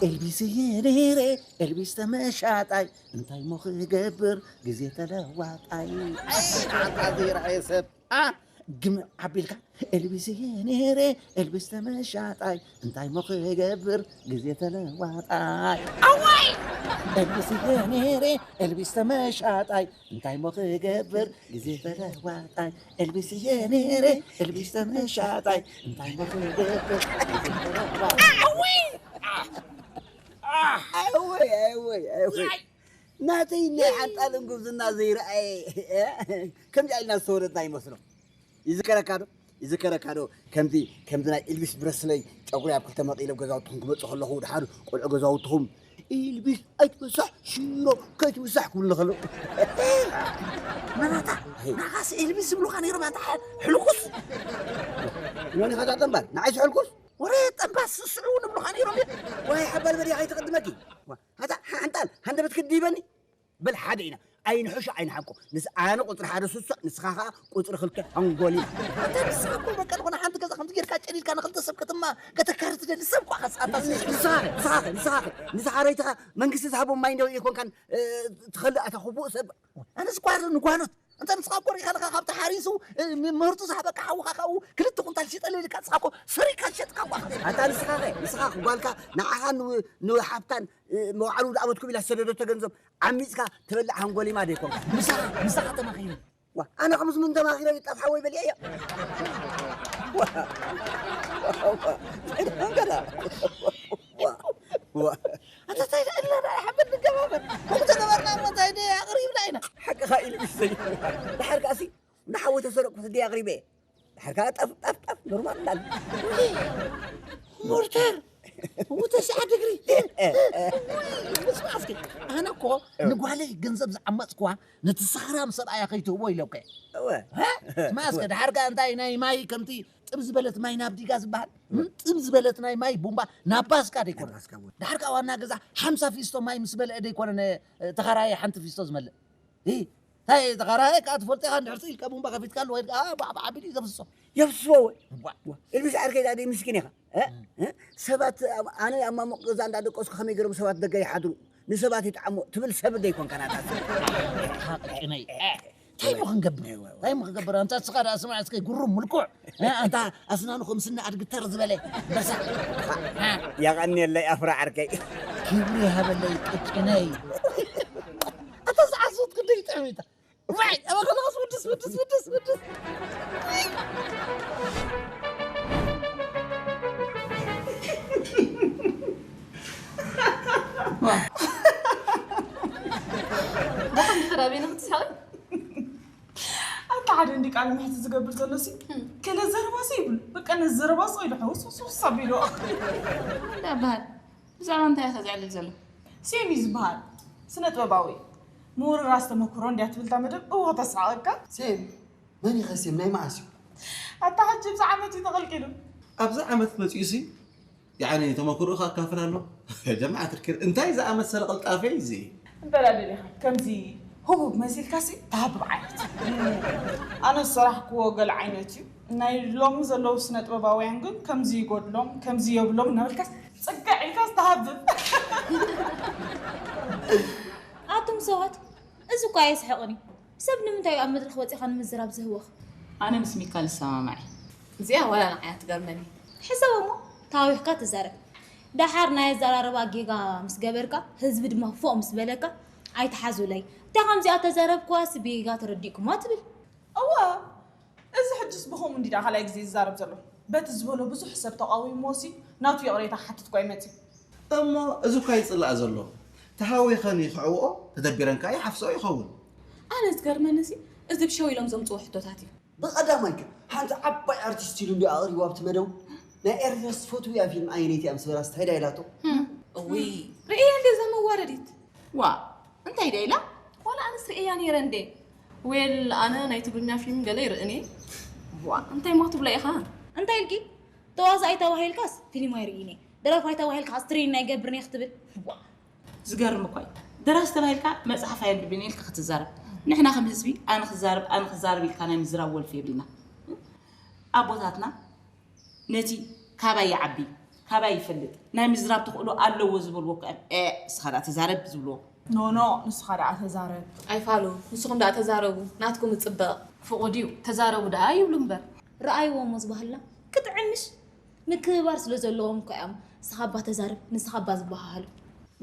ኤልቢስ እየ ነይረ፣ ኤልቢስ ተመሻጣይ፣ እንታይ ሞ ክገብር ግዜ ተለዋጣይ። ኣይ ንዓኻ ዘይረኣየ ሰብ፣ ኣ፣ ግምዕ ኣቢልካ፣ ኤልቢስ እየ ነይረ፣ ኤልቢስ ተመሻጣይ፣ እንታይ ሞ ክገብር ግዜ ተለዋጣይ። ኣዋይ! ኤልቢስ እየ ነይረ፣ ኤልቢስ ተመሻጣይ፣ እንታይ ሞ ክገብር ግዜ ተለዋጣይ። ኤልቢስ እየ ነይረ፣ ኤልቢስ ተመሻጣይ፣ እንታይ ሞ ክገብር ግዜ ተለዋጣይ። ኣውይ! ኣወይ ኣወይ ኣወይ። ናተይ ናይ ሓንጣልን ጉብዝና ዘይረኣየ፣ ከምዚ ኢልና ዝተወለድና ይመስሎ። ይዝከረካ ዶ? ይዝከረካ ዶ? ከምዚ ከምዚ ናይ ኢልቪስ ብረስለይ ጨጉሪ ኣብ ክልተ መቒሎም ገዛውትኹም ክመፁ ከለኹ፣ ድሓር ቆልዑ ገዛውትኹም፣ ኢልቪስ ኣይትበሳሕ ሽሮ ከይትበሳሕ ክብሉ ከለዉ። መናታ፣ ናኻስ ኢልቪስ ዝብሉኻ ነይሮም ኣንታ፣ ሕልኩስ። መን ኢኻ እዛ ጠንባል? ንዓይስ ሕልኩስ? ወረ ጠንባል ስስዑ ንብሉኻ ነይሮም እዮም። ዋይ ሓባል በዲያ ከይትቕድመኪ። ዋ፣ ሃታ ሓንጣል ሃንደበት ክድይበኒ። በል ሓደ ኢና። ኣይንሕሾ ኣይንሓቆ። ንስ-፣ ኣነ ቁፅሪ ሓደ ሱሱዕ፣ ንስኻ ኸዓ ቁፅሪ ክልተ ሃንጎሊም። ኣታ ንስኻ እኮ በቃ ዝኾነ ሓንቲ ገዛ ከምዚ ጌርካ ጨሊልካ ንኽልተ ሰብ ከተማ ከተካሪ ትደሊ ሰብ እኳ ኸስ ኣታ ንስኻ ኸ፣ ንስኻ ኸ፣ ንስኻ ኸ፣ ንስኻ ረይትኻ መንግስቲ ዝሃቦም ማይ እንዶ ኣይኮንካን፣ እ፣ ትኸልእ ኣታ ክፉእ ሰብ። ኣነስ እኳ ንጓኖት። እንተ ንስኻ እኮ ሪኢኻ ኣለኻ ካብቲ ሓሪሱ፣ እ፣ ም-፣ ምህርቱ ዝሃበካ ሓውኻ ካብኡ ክልተ ኩንታል ሽጠለይ ኢልካ ንስኻ እኮ ሰሪካ ዝሸጥካ እኳ ኸስ። ኣታ ንስኻ ኸ፣ ንስኻ ጓልካ ንዓኻ ን-፣ ንሓብታን፣ እ፣ መውዓሉ ዝኣበትኩም ኢላ ዝሰደደቶ ገንዘብ ዓሚጽካ ትበልዕ ሃንጎሊማ ዶ ይኮንካ? ምሳኻ፣ ምሳኻ ተማኺረ። ዋ፣ ኣነ ከምዚ ምን ተማኺረ እዩ፣ ጠፍሓ ወይ በሊዐዮ። ዋ፣ ዋ፣ ዋ፣ እንታይ ደኣ ሓበን ንገባበር? ከምኡ ተገበርና እሞ እንታይ ደኣ ኣቕሪብና ኢና። ሓቅኻ ኢሉ ይሰይ። ድሓር ከኣሲ ንሓወይ ተሰረቅኩ ስደይ ኣቕሪበ። ድሓር ከኣ ጠፍ፣ ጠፍ፣ ጠፍ፣ ኖርማል እንዳለ። ሞርተር፣ እው፣ ተስዓ ድግሪ። እውይ፣ ስማዕ እስኪ፣ ኣነ እኮ ንጓለይ ገንዘብ ዝዓመጽክዋ ነቲ ሰኽራም ሰብኣያ ከይትህቦ ኢለኩ እየ። እወ። ሀ? ስማዕ እስከ፣ ድሓር ከኣ እንታይ ናይ ማይ ከምቲ ጥብ ዝበለት ማይ ናብ ዲጋ ዝበሃል? እም፣ ጥብ ዝበለት ናይ ማይ ቡምባ ናብ ባስካ ደይኮነ? ናብ ባስካ እውን። ድሓር ከኣ ዋና ገዛ ሓምሳ ፊስቶ ማይ ምስ በልዐ ደይኮነ ነ-፣ ተኸራየ ሓንቲ ፊስቶ ዝመልእ? እ፣ እንታይ ተኸራየ ከኣ ትፈልጦ ኢኻ፣ እንድሕር ስኢልካ ቡምባ ከፊትካሉ ወይ ከኣ ባዕ ባዕ ኣቢሉ እዩ ዘፍስሶ። የፍስሶ ወይ? ዋ። ዋ። ኢልቢስ ዓርከይ ዳኣ ደይ ምስኪን ኢኻ። እ? እ? ሰባት ኣብ-፣ ኣነ ኣብ ማሙቕ ገዛ እንዳደቀስኩ ከመይ ገይሮም ሰባት ደገ ይሓድሩ? ንሰባት ይጥዓሞ ትብል ሰብ ደይኮንካ ናታ። ሓቂ ቅነይ። እ፣ እንታይ እሞ ክንገብር? እንታይ እሞ ክንገብር? ኣንታ እስኻ ደኣ ስማዕ እስከ ጉሩም ምልኩዕ። እ፣ ኣንታ ኣስናኑ ከም ስኒ ኣድጊ ተር ዝበለ። በሳ። እ። የቐንየለይ ኣፍራ ዓርከይ። ክብሪ ይሃበለይ ቅጭነይ። ኣታ ዝዓሶት ክንደይ ጥዕም ኢታ። ዋይ፣ ኣበ ከለኸስ ውድስ፣ ውድስ፣ ውድስ፣ ውድስ። ደሓን ድሕር ኣበይ ንኽትስሕቂ? ኣታ ሓደ እንዲ ቃል ምሕቲ ዝገብር ዘሎ ሲ፣ እም። ገለ ዘረባ ሲ ይብሉ። በቃ ነዚ ዘረባ ሲ ኢሉ ሕውስ ውስ ውስ ኣቢሉ። እንታይ ይበሃል? ብዛዕባ እንታይ ኢኻ ዘዕልል ዘሎ? ሴም እዩ ዝበሃል። ስነ ጥበባዊ። ምውርራስ ተመክሮ እንድያ ትብል እታ መደብ። እወ ተስሓቐካ። ሴም? መን ኢኸ ሴም? ናይ መዓስ እዩ? ኣታ ሕጂ ኣብዚ ዓመት እዩ ተቐልቂሉ። ኣብዚ ዓመት መጺኡ ሲ፣ ያዕኒ ተመክሮኡ ከካፍል ኣሎ። ጀማዓ ትርኪር፣ እንታይ ዝኣመሰለ ቅልጣፈ እዩ እዚ? እንተ ደኣ ደሊኻ፣ ከምዚ ህቡብ መሲልካ ሲ ተሃብብ ዓይነት። ኣነ ዝሰራሕክዎ ገለ ዓይነት እዩ። ናይ ሎሚ ዘለዉ ስነ ጥበባውያን ግን ከምዚ ይጎድሎም፣ ከምዚ የብሎም እናበልካስ ጽግዕ ኢልካስ ተሃብብ። ኣቱም ሰባት፣ እዚ እኳ ኣየስሕቕን እዩ። ሰብ ንምንታይ እዩ ኣብ መድረኽ ወጺኻ ንምዝራብ ዝህወኽ? ኣነ ምስ ሚካል እሰማማዕ እየ። እዚኣ ዋላ ንዓይ እያ ትገርመኒ። ሕሰብ እሞ፣ ተሃዊኽካ ትዛረብ። ደሓር ናይ ኣዘራርባ ጌጋ ምስ ገበርካ፣ ህዝቢ ድማ ፎእ ምስ በለካ፣ ኣይትሓዙለይ። እታ ከምዚኣ ተዛረብክዋስ ብጌጋ ተረዲእኩማ ትብል። እወ፣ እዚ ሕጅስ ብኸምኡ እንዲ ደኣ ካልኣይ ግዜ ዝዛረብ ዘሎ። በቲ ዝበሎ ብዙሕ ሰብ ተቓዊምዎ ሲ ናቱ ይቕሬታ ክሓትት እኳ እዩ መጺኡ። እሞ እዚ እኳ ይጽላእ ዘሎ። ተሃዊኸን ይኽዕብኦ፣ ተደቢረን ከኣ ይሓፍስኦ ይኸውን። ኣነ ዝገርመኒ ሲ እዚ ብሸው ኢሎም ዘምጽዎ ሕቶታት እዩ። ብቐዳማይ ግን ሓንቲ ዓባይ ኣርቲስት ኢሉ እንዲ ኣቕሪቡ ኣብቲ መደቡ ናይ ኤርሚያስ ትፈትውያ ፊልም ኣየነይቲ እያ ምስ በላስ እንታይ ደኣ ኢላቶ? እውይ፣ ርእያ እንደ እዛ መዋረዲት። ዋእ፣ እንታይ ድያ ኢላ? ዋላ ኣነስ ርእየያ ነይረ እንዴ? ዌል፣ ኣነ ናይ ትግርኛ ፊልም ገለ ይርእን እየ። ዋእ፣ እንታይ እሞ ክትብላ ኢኻ? እንታይ ኢልኪ? ተዋሳኣይ ተባሂልካስ ፊልም ኣይርእይን እየ፣ ደራፋይ ተባሂልካስ ትሬኒን ኣይገብርን እየ ክትብል? ዋእ። ዝገርም እኮ እዩ። ደራሲ ተባሂልካ መጽሓፍ ኣየንብብን እየ ኢልካ ክትዛረብ። ንሕና ከም ህዝቢ ኣነ ክዛረብ፣ ኣነ ክዛረብ ኢልካ ናይ ምዝራብ ወልፊ የብልና። ኣቦታትና ነቲ ካባይ ይዓቢ፣ ካባይ ይፈልጥ። ናይ ምዝራብ ተኽእሎ ኣለዎ ዝበልዎ ከ፣ ኤ፣ ንስኻ ደኣ ተዛረብ ዝብልዎ። ኖ፣ ኖ፣ ንስኻ ደኣ ተዛረብ። ኣይፋሉ፣ ንስኹም ደኣ ተዛረቡ፣ ናትኩም ይጽበቕ። ፍቑድ እዩ፣ ተዛረቡ ደኣ ይብሉ እምበር። ረኣይዎ እሞ ዝበሃልና ክጥዕምሽ ምክብባር ስለ ዘለዎም እኮ እዮም ንስኻ እባ ተዛረብ፣ ንስኻ እባ ዝበሃሃሉ።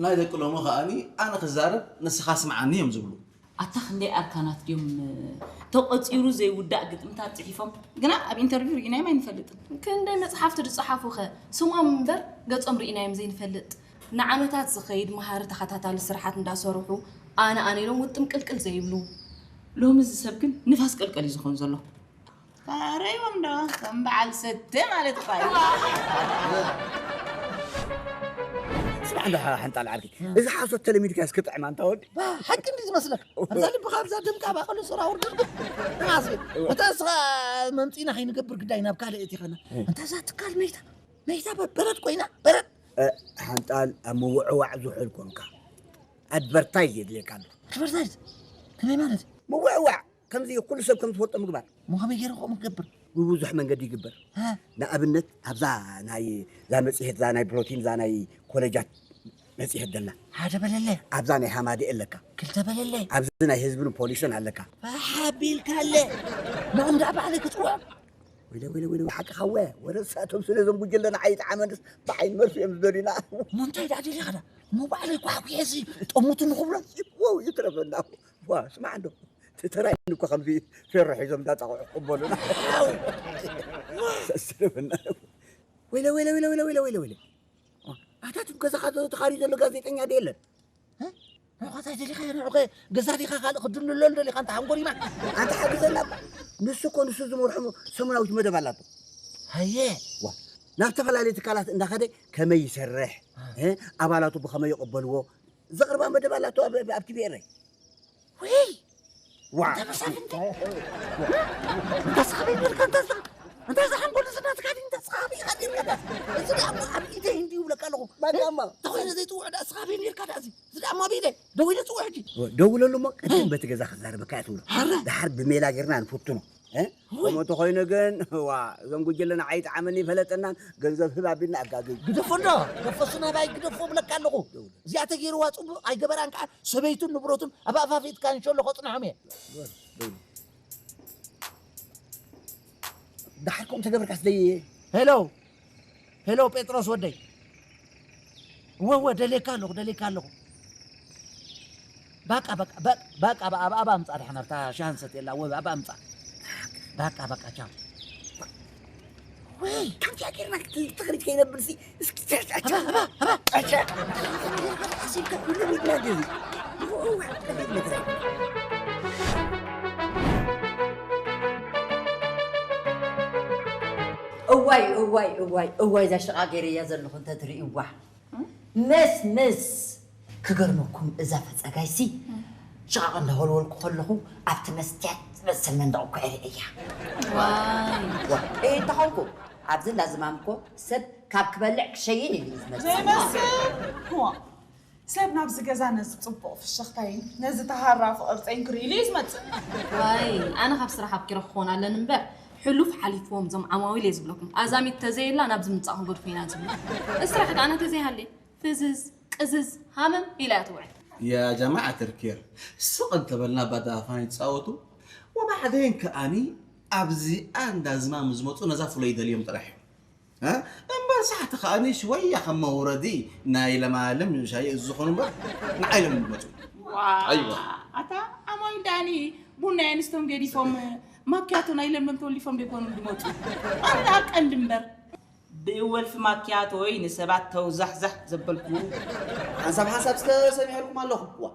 ናይ ደቂ ሎሚ ከኣኒ ኣነ ክዛረብ ንስኻ ስምዓኒ እዮም ዝብሉ። ኣታ ክንደይ ኣርካናት ድዮም ተቖጺሩ ዘይውዳእ ግጥምታት ጽሒፎም፣ ግና ኣብ ኢንተርቪው ርኢናዮም ኣይንፈልጥን። ክንደይ መጽሓፍቲ ዝጸሓፉኸ ስሞም እምበር ገጾም ርኢናዮም ዘይንፈልጥ። ንዓመታት ዝኸይድ መሃሪ ተኸታታሊ ስርሓት እንዳሰርሑ ኣነ ኣነ ኢሎም ውጥም ቅልቅል ዘይብሉ። ሎሚ እዚ ሰብ ግን ንፋስ ቀልቀል እዩ ዝኸውን ዘሎ። ታረዮም ዶ ከም በዓል ሰተ ማለት እኳ እዩ። ስማዕ እንዶ ሓንጣል ዓርኪ፣ እዚ ሓሶት ተለሚድካ እስኪ ጥዕም ኣንታ ወዲ። ሓቂ እንዲ ዝመስለካ ኣብዛ ልብኻ ኣብዛ ደምካ ባቐሉ ሱራ ውርድድ ንማስ እንተ እስኻ መምፂና ከይንገብር ግዳይ ናብ ካልእ እቲ ኸና እንተ እዛ ትካል መይታ መይታ በረድ ኮይና በረድ ሓንጣል ኣብ ምውዕዋዕ ዝሑል ኮንካ ኣድቨርታይዝ የድልየካ ኣሎ። ኣድቨርታይዝ ከመይ ማለት ምውዕዋዕ ከምዚ ኩሉ ሰብ ከም ዝፈልጦ ምግባር። ሞ ከመይ ገይረ ከምኡ ክገብር? ብብዙሕ መንገዲ ይግበር። ንኣብነት ኣብዛ ናይ እዛ መፅሄት እዛ ናይ ፕሮቲን እዛ ናይ ኮለጃት መፅሄት ደላ ሓደ በለለ። ኣብዛ ናይ ሃማዲ ኣለካ። ክልተ በለለ። ኣብዚ ናይ ህዝብን ፖሊስን ኣለካ። ሓቢልካለ ንኦም ደኣ ባዕለይ ክፅውዖም ወይለ ወይለ ወይለ ሓቅኻ ወ ወረ ሳቶም ስለ ዞም ጉጅለ ንዓይ ጠዓመንስ ብዓይን መርፊ እዮም ዝደልዩና። ሞ እንታይ ደኣ ደሊኻ ደኣ ሞ ባዕለይ ኳሕኩሐ ሲ ጠሙቱ ንኽብሎም ይትረፈና። ዋ ስማዕ እንዶ እቲ ተራይ እኮ ከምዚ ፌሮ ሒዞም እንዳጣቕዑ ክቕበሉና። ሰስርብና። ወይለ ወይለ ወይለ ወይለ ወይለ ወይለ ወይለ ኣታ እቲ ገዛኻ ተኻርዩ ዘሎ ጋዜጠኛ ዶ የለን? ንዑኸ እንታይ ደሊኻዮ ንዑኸ ገዛ ዲኻ ካልእ ክድልለሉ ደሊኻ እንተ ሓንጎሊማ ኣንተ ሓግዘና እባ። ንሱ እኮ ንሱ ዝመርሖ ሰሙናዊት መደብ ኣላቶ። ሃየ ናብ ዝተፈላለዩ ትካላት እንዳኸደ ከመይ ይሰርሕ፣ ኣባላቱ ብኸመይ ይቕበልዎ፣ ዘቕርባ መደብ ኣላቶ ኣብ ኣብ ቲቪ ኤረይ። ውይ ዋ እንተ መሳፍንቲ እንተ ስኻበይ ነርካ እንተ እንተ ዝሓንጎል ዝናትካ ድዩ እንተ ስኻበይ ኢኻ ነርካ ዳ እዚ ደኣ እሞ ኣብ ኢደይ እንዲዩ ብለካ ኣለኹ ባጋማ ተኾይነ ዘይፅውዕ ደኣ ስኻበይ ነርካ ዳ እዚ እዚ ደኣ እሞ ኣብ ኢደይ ደው ኢለ ፅውዕ ሕጂ ደውለሉ እሞ ቅድም በቲ ገዛ ክዛረበካ እያ ትብሎ ሓረ ደሓር ብሜላ ጌርና ንፍትኖ እ? ከምኡ እንተኾይኑ ግን ዋ እዞም ጉጅለ ንዓይ ጣዕመኒ ይፈለጠናን ገንዘብ ህብ ኣቢልና ኣጋግይ ግደፎ እንዶ ግደፎ እሱ ናባይ ግደፎ እብለካ ኣለኹ እዚኣ ተገይርዋ ፅቡቕ ኣይገበራን ከዓ ሰበይቱን ንብረቱን ኣብ ኣፋፊትካ እንሸሎ ከፅንሖም እየ ደሓር ከምኡ ተገብርካስ ደይ ሄሎ ሄሎ ጴጥሮስ ወደይ እወ እወ ደልየካ ኣለኹ ደልየካ ኣለኹ ባቃ ባቃ ባቃ ባቃ ኣባ ኣባ ኣምጻ ደሓን ኣብታ ሻሃ ንሰትየላ እወ ኣባ ኣምጻ ባቃ ባቃ ቻው ወይ ከምዚኣ ጌርና ትኽሪት ከይነብል ሲ እስኪ ተሻጫ ኣባ ኣባ ኣባ ኣሻ ኣሲልካ ኩሉ ሚድና ገዚ እዋይ እዋይ እዋይ እዋይ እዛ ሽቓ ገይረያ ዘለኹ እንተትርእይዋ ምስ ምስ ክገርመኩም እዛ ፈፀጋይሲ ሽቓቕ እንዳወልወልኩ ከለኹ ኣብቲ መስትያት ዝመስል መንደቕ እኮ እየ ርእያ ዋይ ዋ እንተኾንኩ ኣብዚ እንዳዝማም እኮ ሰብ ካብ ክበልዕ ክሸይን ኢሉ እዩ ዝመፅእ ዘይመስል ዋ ሰብ ናብዚ ገዛ ነዚ ፅቡቕ ፍሽኽታይን ነዚ ተሃራፊ ቅርፀይን ክርኢ ኢሉ እዩ ዝመፅእ። ዋይ ኣነ ካብ ስራሕ ኣብኪረ ክኾን ኣለኒ እምበር ሕሉፍ ሓሊፍዎም እዞም ዓማዊል እየ ዝብለኩም። ኣዛሚት ተዘየላ ናብዚ ምምፃእ ክንገድፎ ኢና ዝብሉ። እስራሕ ከኣ ነተዘይሃልየ ፍዝዝ ቅዝዝ ሃመም ኢላ እያ ትውዕል። يا جماعة الكير ስቕ እንተበልና ባዳ ኣፋን ይፃወቱ ወባዕደይን ከኣኒ ኣብዚኣ እንዳዝማሙ ዝመፁ ነዛ ፍሎይ ደልዮም ጥራሕ እዮም። እምበር ሳሕቲ ከኣኒ ሽወያ ከም መውረዲ ናይ ለማለም ሻሂ እዚ ዝኾኑ እምበር ንዓይ ኢሎም ዝመፁ። ኣይዋ። ኣታ ኣማዊል ደኣኒ ቡን ናይ ኣንስቶም ገዲፎም ማክያቶ ናይ ለምለም ተወሊፎም ደይኮኑ ዝመፁ። ኣታ ቀንዲ እምበር። ብእወልፊ ማክያቶይ ንሰባት ተውዛሕዛሕ ዘበልኩ። ሓንሳብ ሓንሳብ እስከ ሰሚዐልኩም ኣለኹ። ዋ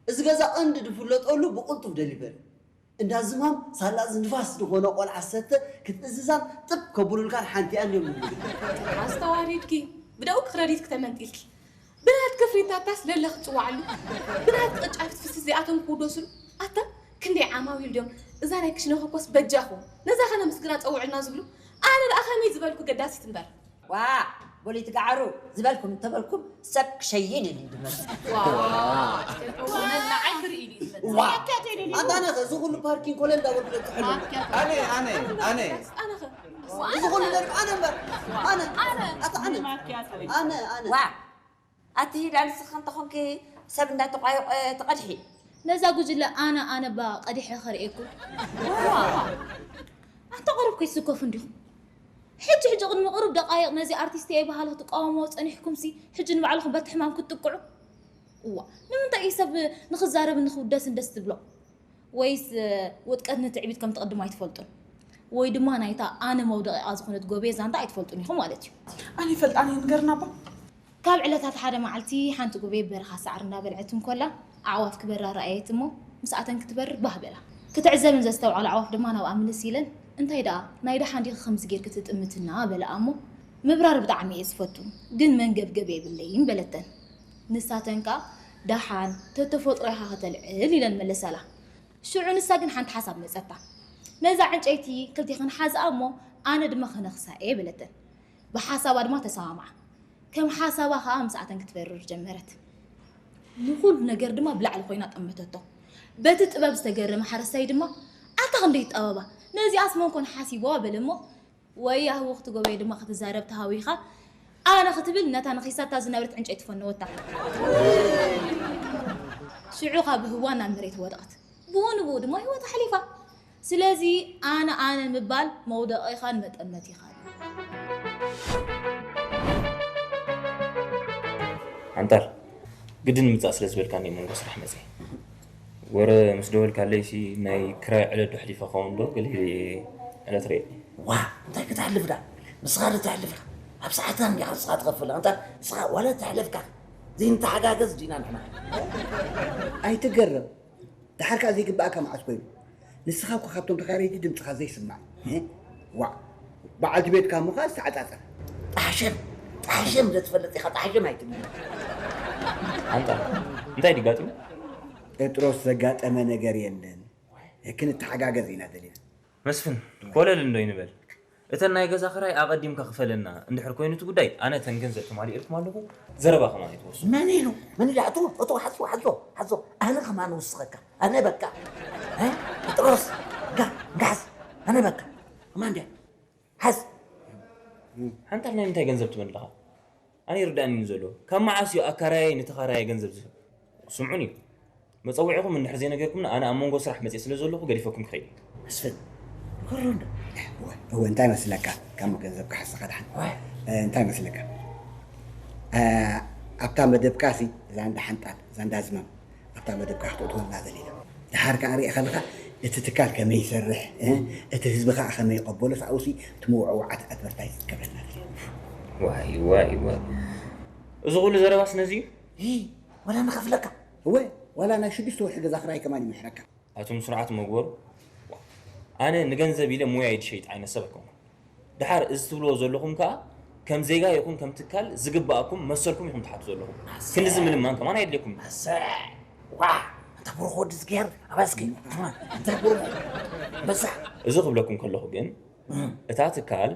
እዚ ገዛ ቀንዲ ዝፍለጠሉ ብቕልጡፍ ደሊቨሪ። እንዳ ዝማም ሳላ እዚ ንፋስ ዝኾነ ቆልዓ ሰተ ክትእዝዛን ጥብ ከብሉልካን ሓንቲኣን እዮም ዝብሉ። ኣስተዋሪድኪ ብደኡ ክረዲት ክተመንጢልኪ ብናትኪ ፍሪታታስ ለለ ክትፅዋዕሉ ብናትኪ ቅጫ ፍትፍትስ እዚኣቶም ክውደሱሉ ኣታ ክንደይ ዓማዊል ድዮም እዛ ናይ ክሽነ ኮኮስ በጃኹም ነዛ ከነምስግና ፀውዕልና ዝብሉ ኣነ ደኣ ከመይ ዝበልኩ ገዳሲት እምበር ዋእ ቦሊቲ ጋዕሩ ዝበልኩም እንተበልኩም ሰብ ክሸይን ኢሉ ድመፅእ። ንዓይ ክርኢ ኢሉ እዩ ዝመፅእ። ኣታ ነኸ እዚ ኩሉ ፓርኪን ኮለ እንዳበልኩ በፅሐሉ። ኣነ ኣነ ኣነ እዚ ኩሉ ደርቢ ኣነ እምበር። ኣነ። ኣነ። ኣታ ኣነ። ኣነ፣ ኣነ። ዋ፣ ኣቲ ዳንስ ከንተ ኾንኪ ሰብ እንዳተቋየቐ ትቐድሒ። ነዛ ጉጅለ ኣነ፣ ኣነ ባ ቀዲሐ ከርእየኩም። ዋ፣ ኣንታ ቁሩብ ከይስከፉ እንዲኹም። ሕጂ፣ ሕጂ ቅድሚ ቁሩብ ደቃይቕ ነዚ ኣርቲስት እየ በሃሊ ክትቃወምዎ ጸኒሕኩምሲ፣ ሕጂ ንባዕልኹም በቲ ሕማም ክትጥቅዑ? እዋ፣ ንምንታይ እዩ ሰብ ንኽዛረብን ንኽውደስን ደስ ዝብሎ? ወይስ ውድቀት ንትዕቢት ከም ትቕድሞ ኣይትፈልጡን? ወይ ድማ ናይታ ኣነ መውደቒኣ ዝኾነት ጎቤ ዛንታ ኣይትፈልጡን ኢኹም ማለት እዩ። ኣነ ይፈልጣን እየ፣ ንገርና እባ። ካብ ዕለታት ሓደ መዓልቲ ሓንቲ ጎቤ በረኻ ሳዕሪ እንዳበልዐት እንኮላ ኣዕዋፍ ክበራ ረኣየት እሞ ምስኣተን ክትበርር ባህ በላ። ክትዕዘብን ዘስተውዓሉ ኣዕዋፍ ድማ ናብኣ ምልስ ኢለን፣ "እንታይ ደኣ ናይ ደሓን ዲኺ ከምዚ ጌርኪ ትጥምትና?" በለኣ እሞ፣ "ምብራር ብጣዕሚ እየ ዝፈቱ፣ ግን መንገብገብ የብለይን" በለተን። ንሳተን ከኣ፣ "ደሓን ተተፈጥሮ ኢኻ ከተልዕል" ኢለን መለሳላ። ሽዑ ንሳ ግን ሓንቲ ሓሳብ መጸታ። "ነዛ ዕንጨይቲ ክልቴኽን ሓዝኣ እሞ ኣነ ድማ ክነኽሳ እየ" በለተን። ብሓሳባ ድማ ተሰማምዓ። ከም ሓሳባ ከኣ ምስኣተን ክትበርር ጀመረት። ንኹሉ ነገር ድማ ብላዕሊ ኮይና ጠመተቶ። በቲ ጥበብ ዝተገረመ ሓረስታይ ድማ፣ "ኣታ ክንደይ ጠበባ! ነዚኣስ መን ኮን ሓሲብዋ?" በለ እሞ፣ ወያ ህውኽቲ ጎበየ ድማ ክትዛረብ ተሃዊኻ፣ ኣነ ክትብል ነታ ነኺሳታ ዝነበረት ዕንጨይቲ ፈነወታ። ሽዑ ካብ ህዋ ናብ መሬት ወደቐት። ብኡ ንብኡ ድማ ህይወታ ሓሊፋ። ስለዚ ኣነ ኣነ ምባል መውደቒኻን መጠመቲኻን እዩ። ሓንጣል፣ ግድን ምጻእ ስለ ዝበልካኒ መንጎ ስራሕ መጺአ። ወረ ምስ ደወልካለይሲ ናይ ክራይ ዕለት ዶ ኣሕሊፈ ኸውን ዶ ገለ ኢለ እየ ዕለት ርእየ። ዋ፣ እንታይ ከተሕልፍ ደኣ? ንስኻ ዶ ተሕልፍ ኢኻ? ኣብ ሰዓትካ እንዲኻ ንስኻ ትኸፍል። ኣንታ ንስኻ ዋላ ተሕለፍካ ዘይንተሓጋገዝ ዲና ንሕና? ኣይትገረም። ደሓር ከኣ ዘይግብኣካ መዓስ ኮይኑ? ንስኻ እኮ ካብቶም ተኻረይቲ ድምጽኻ ዘይስማዕ። እ? ዋዕ። በዓልቲ ቤትካ እሞ ከኣ ዝተዓጻጸፈ። ጣሕሸም፣ ጣሕሸም ዘትፈልጥ ኢኻ፣ ጣሕሸም ኣይትብል። ኣንታ እንታይ ድዩ ኣጋጢሙ? ጴጥሮስ ዘጋጠመ ነገር የለን። ክንተሓጋገዝ ኢና ደሊና። መስፍን፣ ኮለል እንዶ ይንበል። እተን ናይ ገዛ ክራይ ኣቐዲምካ ክፈለና እንድሕር ኮይኑ እቲ ጉዳይ፣ ኣነ እተን ገንዘብ ተማሊኤልኩም ኣለኹ፣ ዘረባ ከማን ኣይትወስኹ። መን ኢሉ? መን ኢሉ? ኣትዎ፣ ኣትዎ፣ ሓዝዎ፣ ሓዝዎ፣ ሓዝዎ። ኣነ ከማን እውስኸካ። ኣነ በቃ። እ? ጴጥሮስ፣ እንካ፣ እንካ ሓዝ። ኣነ በቃ። ከማን ድያ? ሓዝ። ሓንታ ናይ ምንታይ ገንዘብ ትብል ኣለኻ? ኣነ ይርድኣኒ ዘሎ ካብ መዓስ እዩ ኣካራያይ ንተኻራያይ ገንዘብ ዝህብ? ስምዑኒ፣ መጸውዒኹም እንድሕር ዘይነገርኩምኒ ኣነ ኣብ መንጎ ስራሕ መጽየ ስለ ዘለኹ ገዲፈኩም ክኸይድ እየ። መስፍን፣ ኮሮ እንዶ። እወ እንታይ መስለካ፣ ካብ ገንዘብ ክሓስኻ ድሓን እንታይ መስለካ፣ ኣብታ መደብካ ሲ እዛ እንዳ ሓንጣል እዛ እንዳ ዝማም ኣብታ መደብካ ክተእትወልና ደሊና። ደሓር ከኣ ሪእኻ ኣለኻ እቲ ትካል ከመይ ይሰርሕ፣ እቲ ህዝቢ ከኣ ከመይ ይቐበሎ፣ ሳውሲ እቲ ምውዕዋዓት ኣድቨርታይዝ ክትገብረልና ደሊና። ዋይ ዋይ ዋይ፣ እዚ ኩሉ ዘረባስ ነዚ እዩ? ሂ፣ ዋላ ንኸፍለካ። እወ፣ ዋላ ናይ ሽዱሽተ ወርሒ ገዛ ክራይ ከማን ይምሕረካ። ኣቱም ስርዓት መግበሩ፣ ኣነ ንገንዘብ ኢለ ሙያይ ድሸይጥ ዓይነት ሰብ ኣይኮንኩን። ደሓር እዚ ትብልዎ ዘለኹም ከኣ ከም ዜጋ ይኹን ከም ትካል ዝግበኣኩም መሰልኩም ኢኹም ትሓቱ ዘለኹም። ክንድዚ ምልማን ከማን ኣየድልየኩምን። ኣሰዕ! ዋእ! ኣንታ ብሩኽ ወዲ ዝገር ኣባስኪ እንታይ ብሩኽ በዛሕ! እዚ ክብለኩም ከለኹ ግን እታ ትካል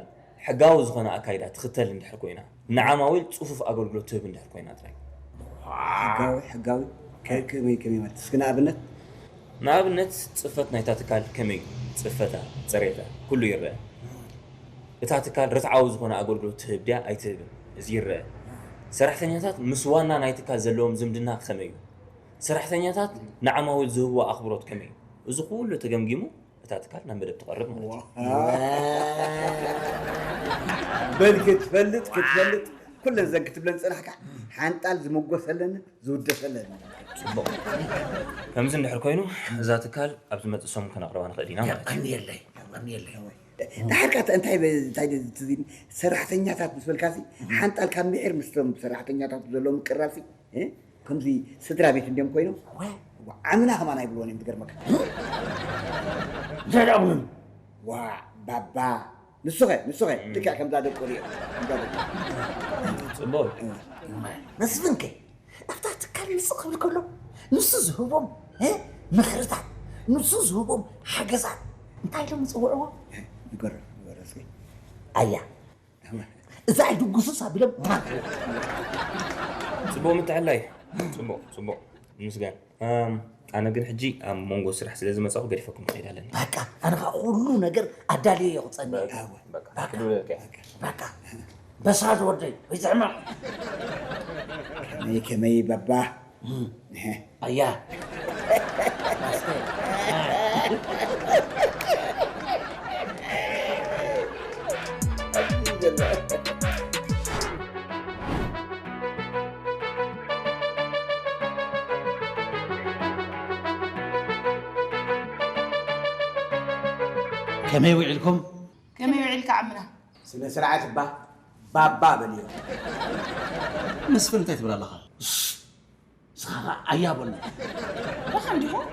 ሕጋዊ ዝኾነ ኣካይዳ ትኽተል እንድሕር ኮይና፣ ንዓማዊል ጽፉፍ ኣገልግሎት ትህብ እንድሕር ኮይና ጥራይ። ሕጋዊ ሕጋዊ ከመይ ከመይ ማለት እስኪ ንኣብነት ንኣብነት ጽፈት ናይታ ትካል ከመይ እዩ? ጽፈታ፣ ጽሬታ፣ ኩሉ ይረአ። እታ ትካል ርትዓዊ ዝኾነ ኣገልግሎት ትህብ ድያ ኣይትህብን? እዚ ይረአ። ሰራሕተኛታት ምስ ዋና ናይ ትካል ዘለዎም ዝምድና ከመይ እዩ? ሰራሕተኛታት ንዓማዊል ዝህብዎ ኣኽብሮት ከመይ እዩ? እዚ ኩሉ ተገምጊሙ እታ ትካል ናብ መደብ ትቐርብ ማለት እዩ። በል ክትፈልጥ ክትፈልጥ ኩለን ዘን ክትብለን ዝጸናሕካ ሓንጣል ዝምጎሰለን ዝውደሰለን። ጽቡቕ። ከምዚ እንድሕር ኮይኑ እዛ ትካል ኣብ ዝመጽእ ሰሙን ከነቕርባ ንኽእል ኢና ማለት እዩ። የቐንየለይ፣ የቐንየለይ። ድሓር ከኣ እንታይ እንታይ ሰራሕተኛታት ምስ በልካሲ ሓንጣል ካብ ምሒር ምስቶም ሰራሕተኛታት ዘሎ ምቅራብሲ ከምዚ ስድራ ቤት እንድዮም ኮይኖም ዓምና ከማን ኣይብልዎን እዮም ዝገርመካ። እንታይ ደኣ ብሎም? ዋ ባባ ንሱኸ ንሱኸ ልክዕ ከምዛ ደቁ ሪኦ ከምዛ ደቁ ጽቡቅ መስፍንከ ኣብታ ትካል ምጽእ ክብል ከሎ ንሱ ዝህቦም ምኽርታት ንሱ ዝህቦም ሓገዛት እንታይ ኢሎም ዝጽውዕዎ? ንገሮ ንገሮ እስኪ ኣያ እዛ ኣይድጉስስ ኣቢሎም ጽቡቅ ምትሕላይ ጽቡቅ ጽቡቅ ምስጋን ኣነ ግን ሕጂ ኣብ መንጎ ስራሕ ስለ ዝመጻኹ ገዲፈኩም ክኸይድ ኣለኒ። በቃ፣ ኣነ ኸኣ ኩሉ ነገር ኣዳልየ እየ ክጸንሕ። በቃ፣ በቃ፣ ክድውለልካ እየ። በቃ፣ በሳድ ወደይ፣ ወይ ዝሕመቕ። ከመይ፣ ከመይ፣ ባባ? ኣያ። ከመይ ውዒልኩም? ከመይ ውዒልካ ዓምና? ስነ ስርዓት እባ ባባ በልዮ። መስፍን እንታይ ትብል ኣለኻ? ንስኻ ኸዓ ኣያ በሎ። ደሓን ዲኹም?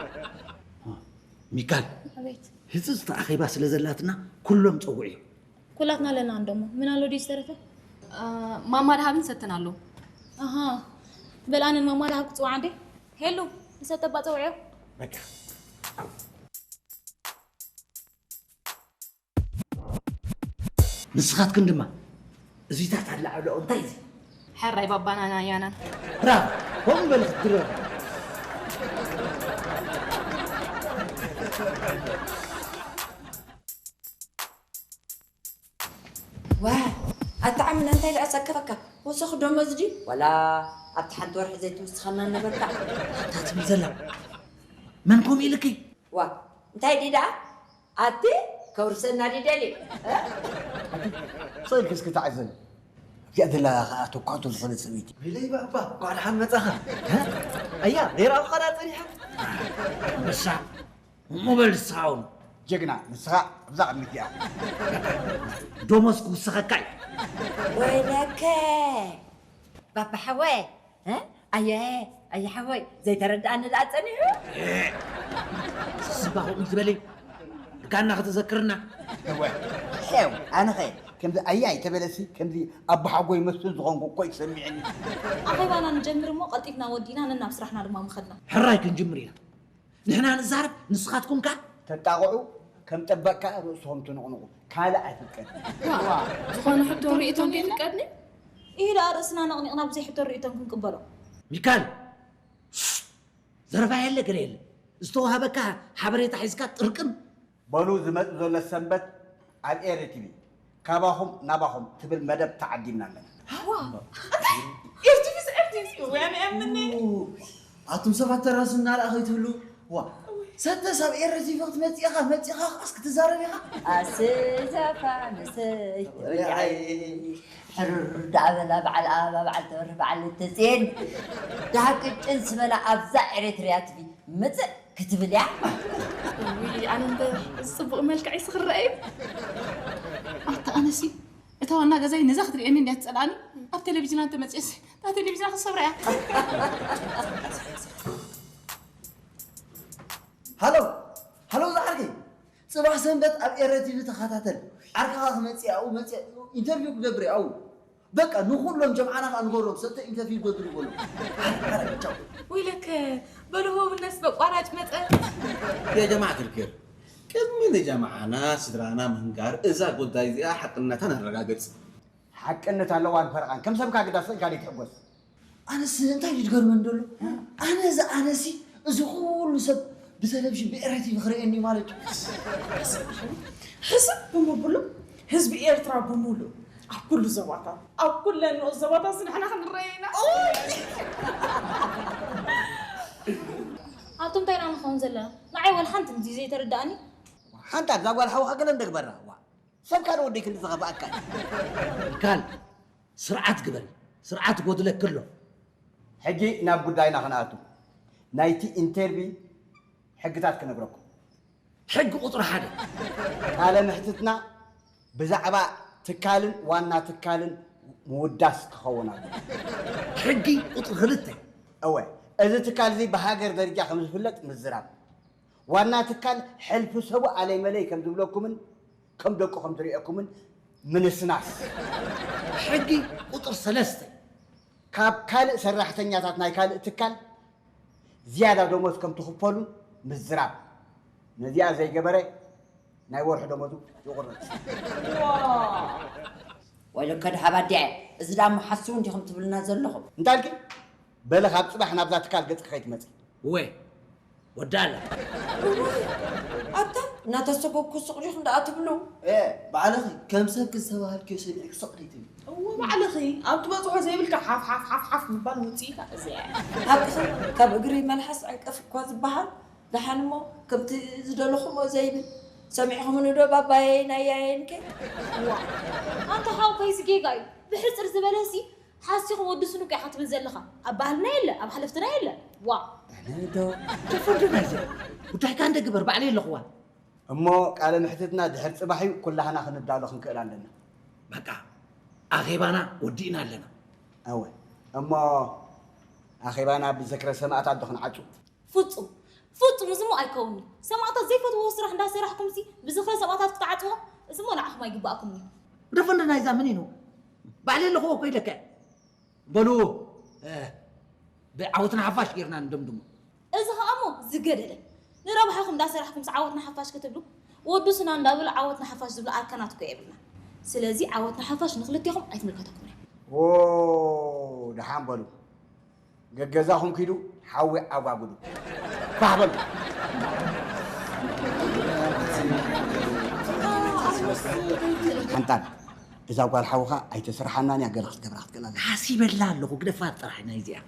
ሚካል፣ ኣቤት። ህጽጽቲ ኣኼባ ስለ ዘላትና ኩሎም ጸውዕዮ። ኩላትና ኣለና እንዶሞ። ምን ኣሎ ድዩ ዝተረፈ? ማማ ደሃብን ሰተን ኣለዉ። ኣሃ። በል ኣነን ማማ ደሃብ ክጽውዓ እንዴ? ሄሉ፣ ንሰተ እባ ጸውዕዮ። በቃ። ንስኻትክን ድማ እዚታት ኣላዕልኦ እንታይ እዚ? ሕራይ ባባናን ኣያናን። ብራቮ! ከምኡ በሊ ክትድረር። ዋእ ኣታ ዓምና እንታይ ደኣ ሰከፈካ? ወሰኽ ደሞዝ ድዩ ዋላ ኣብቲ ሓንቲ ወርሒ ዘይትውስኸና ነበርካ? ኣታ ትብል ዘላ መን ከምኡ ኢልኪ? ዋእ እንታይ ድዩ ደኣ ኣቲ ከውርሰና ድዩ ደልዩ? ሰው ኢልኪ እስኪ ተዓዘቢ። ኣብዚኣ ዘላ ኸኣ ተኳዕቶ ዝኾነት ሰበይቲ። ወይለይ ባባ እንኳዕ ደሓን መጻኻ። ኣያ ነይራ ኣብ ኻዳ ጸኒሓ። ኣንበሳ እሞ በል ንስኻ እውን ጀግና ንስኻ ኣብዛ ቅድሚት እያ። ደሞዝ ክውስኸካ እዩ። ወይለከ ባባ ሓወይ ኣየ ኣየ ሓወይ ዘይተረድኣኒ ደኣ ጸኒሑ። ስባ ከምኡ ትበሊ እርጋና ከተዘክርና። እወ ሄው ኣነኸ ከምዚ ኣያ ኣይተበለሲ ከምዚ ኣቦሓጎይ መስፍን ዝኾንኩ እኮ ይሰሚዕኒ። ኣኼባና ንጀምር እሞ ቀልጢፍና ወዲና ነናብ ስራሕና ድማ ምኸድና። ሕራይ ክንጅምር ኢና። ንሕና ንዛረብ ንስኻትኩም ከኣ ተጣቕዑ ከም ጠበቕ ከኣ ርእስኹም ትንቕንቑ ካልእ ኣይፍቀድን። ዝኾነ ሕቶ ርእይቶን ከይፍቀድኒ? ኢሂ ደኣ ርእስና ነቕኒቕና ብዘይ ሕቶን ርእይቶን ክንቅበሎ። ሚካል ዘረባ የለ ገለ የለ ዝተዋሃበካ ሓበሬታ ሒዝካ ጥርቅም። በሉ ዝመጽእ ዘሎ ሰንበት ኣብ ኤሪ ቲቪ ካባኹም ናባኹም ትብል መደብ ተዓዲምና ኣለና። ኤርቲቪስ ኤርቲቪስ ወያነ እምኒ ኣቱም ሰባት ተራሱ እናረኣ ከይትህሉ ዋ ሰተስ ኣብ ኤሪ ቲቪ ክትመፅእ ኢኻ መፂኻ ኻስ ክትዛረብ ኢኻ ኣስይ ዘፋንሰይ ወያይ ሕርር ዳኣ በላ በዓል ኣበባ በዓል ተበርህ በዓል ልተፅኤን ዳሃ ቅጭን ስበላ ኣብዛ ኤሬትርያ ቲቪ ምፅእ ክትብል እያ። ውይ ኣነ እምበር እዚ ፅቡቕ መልክዐይስ ክረአ እዩ። ኣታ ኣነሲ እታ ዋና ገዛይ ነዛ ክትርእየኒ እንድያ ትፀልኣኒ። ኣብ ቴሌቪዥና እንተመፅየሲ እታ ቴሌቪዥና ክትሰብራ እያ። ሃሎ ሃሎ ዝዓርከይ ፅባሕ ሰንበት ኣብ ኤረ ቲቪ ተኸታተል። ዓርክኻ ክመፅእ ኣብኡ መፅእ ኢንተርቪው ክገብር እየ ኣብኡ። በቃ ንኹሎም ጀምዓና ከዓ ንገሮም ሰተ ኢንተርቪው ገድሉ በሎም። ወይለከ በልሆ ብነስ በቋራጭ መጠን የጀማዓ ክርክር ቅድሚ ንጀምዓና ስድራና ምንጋር እዛ ጉዳይ እዚኣ ሓቅነታ ነረጋግፅ። ሓቅነት ኣለዋን ፈረቓን ከም ሰብካ ግዳ ስእልካ ደይትሕጎስ። ኣነስ እንታይ እዩ ዝገርመን ዘሎ ኣነ እዚ ኣነሲ እዚ ኩሉ ሰብ ብተለቪዥን ብኤረ ቲቪ ክርእየኒ ማለት እዩ ሕስብ ብምብሉ ህዝቢ ኤርትራ ብምሉእ ኣብ ኩሉ ዞባታት ኣብ ኩለን ንኡስ ዞባታት ንሕና ክንረአ ኢና ኣቱም እንታይ ኢና ንኸውን ዘለና ንዓይ ወላ ሓንቲ እንድዩ ዘይተረድኣኒ ሓንቲ ኣብዛ ጓል ሓውኻ ገለ እንደግበራ ዋ ሰብካ ዶ ወደይ ክንዲ ዝኸፍኣካ እዩ። ሚካል ስርዓት ግበር፣ ስርዓት ይጎድለኪ ኣሎ። ሕጂ ናብ ጉዳይና ክንኣቱ፣ ናይቲ ኢንተርቪ ሕግታት ክነግረኩም። ሕጊ ቁፅሪ ሓደ። ቃለ ምሕትትና ብዛዕባ ትካልን ዋና ትካልን ምውዳስ ክኸውን ኣለዎ። ሕጊ ቁፅሪ ክልተ። እወ፣ እዚ ትካል እዚ ብሃገር ደረጃ ከም ዝፍለጥ ምዝራብ። ዋና ትካል ሕልፊ ሰቡ ኣለይ መለይ ከም ዝብለኩምን ከም ደቁ ከም ዝርእየኩምን ምንስናስ። ሕጊ ቁፅር ሰለስተ ካብ ካልእ ሰራሕተኛታት ናይ ካልእ ትካል ዝያዳ ደሞዝ ከም ትኽፈሉ ምዝራብ። ነዚኣ ዘይገበረ ናይ ወርሒ ደሞዙ ይቑረፅ። ወይለከ ድሃብ ኣዲዐ እዚ ዳሞ ሓስቡ እንዲኹም ትብልና ዘለኹም። እንታይ ኢልኪ? በሊ ካብ ፅባሕ ናብዛ ትካል ገፅኪ ከይትመፂ። እወ። ወዳ ኣላ። ኣታ እናተሰጎግኩ ስቕ ዲኹም ደኣ ትብሉ? ባዕልኺ ከም ሰብ ክዝተባሃልክዮ ሰሚዕኪ ስቕ ደይትብሊ። እዎ ባዕልኺ ኣብ ትበፅሖ ዘይብልካ ሓፍ ሓፍ ሓፍ ሓፍ ምባል ውፅኢታ እዚኣ እያ። ሓቅኺ ካብ እግሪ መልሓስ ዕንቅፍ እኳ ዝበሃል ደሓን እሞ ከምቲ ዝደለኹሞ ዘይብል ሰሚዕኹምኒ ዶ ባባየይ ናያየንከ? ዋ ኣንታ ሓው ከይሲ ጌጋ እዩ። ብሕፅር ዝበለሲ ሓሲኹም ወዲ ስኑቅ ኢኻ ትብል ዘለኻ። ኣብ ባህልና የለ ኣብ ሓለፍትና የለ። ዋ ዶ ተፈርድና እዚ ጉዳይካ እንደ ግበር ባዕለይ ኣለኹዋ። እሞ ቃለ ምሕትትና ድሕር ፅባሕ እዩ፣ ኩላህና ክንዳሎ ክንክእል ኣለና። በቃ ኣኼባና ወዲእና ኣለና። እወ እሞ ኣኼባና ብዝክረ ሰማእታት ዶ ክንዓፁ? ፍፁም ፍፁም፣ እዚ ሞ ኣይከውን'ዩ። ሰማእታት ዘይፈትውዎ ስራሕ እንዳሰራሕኩምሲ ብዝኽረ ሰማእታት ክትዓፅዎ፣ እዚ ሞ ንዓኹም ኣይግባእኩምን'ዩ። ደፈንደ ናይዛ ምን ኢኑ ባዕለይ ኣለኹዎ እኮ ኢለካ። በሉ እ፣ ብዓወትና ሓፋሽ ጌርና ንደምድሞ። እዚ ኸኣ ሞ ዝገደደ፣ ንረብሓኹም እንዳሰራሕኩምስ ዓወትና ሓፋሽ ክትብሉ፣ ወዱስና እንዳበሉ ዓወትና ሓፋሽ ዝብሉ ኣርካናት እኮ የብልና። ስለዚ ዓወትና ሓፋሽ ንክልቴኹም ኣይትምልከተኩምን እያ። ዎ ደሓን በሉ፣ ገገዛኹም ኪዱ ሓዊ ዓጓጉዱ። ፋሕ በሉ። ሓንጣል እዛ ጓል ሓውኻ ኣይተስርሓናን እያ፣ ገለ ክትገብራ ክትክእል ኣለካ። ሓሲበላ ኣለኹ ግደፋ ጥራሕ ናይ እዚኣ።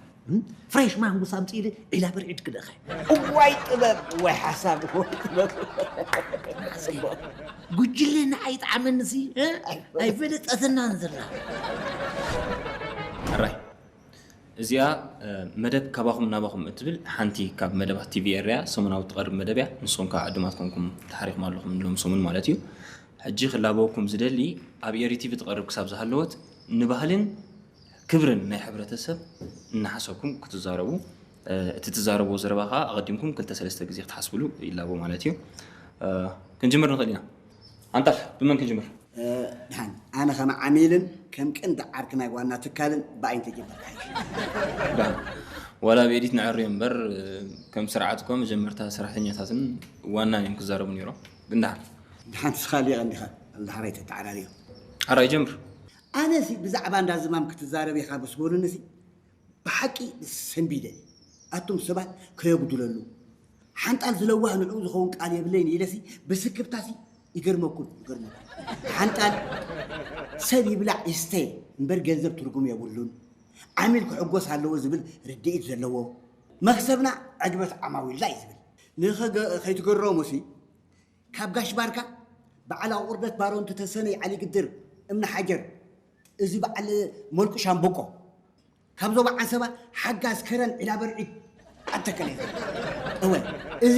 ፍሬሽ ማንጉስ ኣምፅኢለ ዒላ በርዒድ ክደኸ። እዋይ ጥበብ ወይ ሓሳብ ወይ ጥበብ። ጉጅለ ንዓይ ጣዕመንሲ ኣይፈለጠትናን ዘላ። ሕራይ እዚኣ መደብ ካባኹም ናባኹም እትብል ሓንቲ ካብ መደባት ቲቪ ኤርትራ ሰሙናዊ ትቐርብ መደብ እያ። ንስኹም ከዓ ዕዱማት ኮንኩም ተሓሪኹም ኣለኹም ሎም ሰሙን ማለት እዩ። ሕጂ ክላበወኩም ዝደሊ ኣብ ኤሪ ቲቪ ትቐርብ ክሳብ ዝሃለወት ንባህልን ክብርን ናይ ሕብረተሰብ እናሓሰብኩም ክትዛረቡ፣ እቲ ትዛረብዎ ዘረባ ከዓ ኣቐዲምኩም ክልተ ሰለስተ ግዜ ክትሓስብሉ ይላቦ ማለት እዩ። ክንጅምር ንኽእል ኢና። ኣንጣል ብመን ክንጅምር? ድሓን ኣነ ከም ዓሚልን ከም ቀንዲ ዓርኪ ናይ ዋና ትካልን ብኣይን ተጀመርካ ሓይሽ። ዋላ ኣብ ኤዲት ንዕርዮ እምበር ከም ስርዓት እኮ መጀመርታ ሰራሕተኛታትን ዋናን እዮም ክዛረቡ ነይሮም። ግን ድሓን ድሓን ስኻ ሊቕ እንዲኻ እንድሓር ኣይተተዓራርዮ። ኣራይ ጀምር። ኣነሲ ብዛዕባ እንዳ ዝማም ክትዛረብ ኢኻ ምስ በሉንሲ ብሓቂ ሰንቢደ። ኣቱም ሰባት ከየጉድለሉ ሓንጣል ዝለዋህ ንዕኡ ዝኸውን ቃል የብለይን ኢለሲ ብስክብታሲ ይገርመኩም ይገርመኩም። ሓንጣል ሰብ ይብላዕ ይስተ እምበር ገንዘብ ትርጉም የብሉን። ዓሚል ክሕጎስ ኣለዎ ዝብል ርድኢት ዘለዎ መክሰብና ዕግበት ዓማዊልና እዩ ዝብል። ንኸይትገረሙሲ ካብ ጋሽ ባርካ በዓል ኣቑርደት ባሮን ተተሰነይ ዓሊ ግድር እምኒ ሓጀር እዚ በዓል መልቁ ሻምበቆ ካብ ዞባ ዓንሰባ ሓጋዝ ከረን ዒላ በርዒድ ኣተከለ። እወ እዚ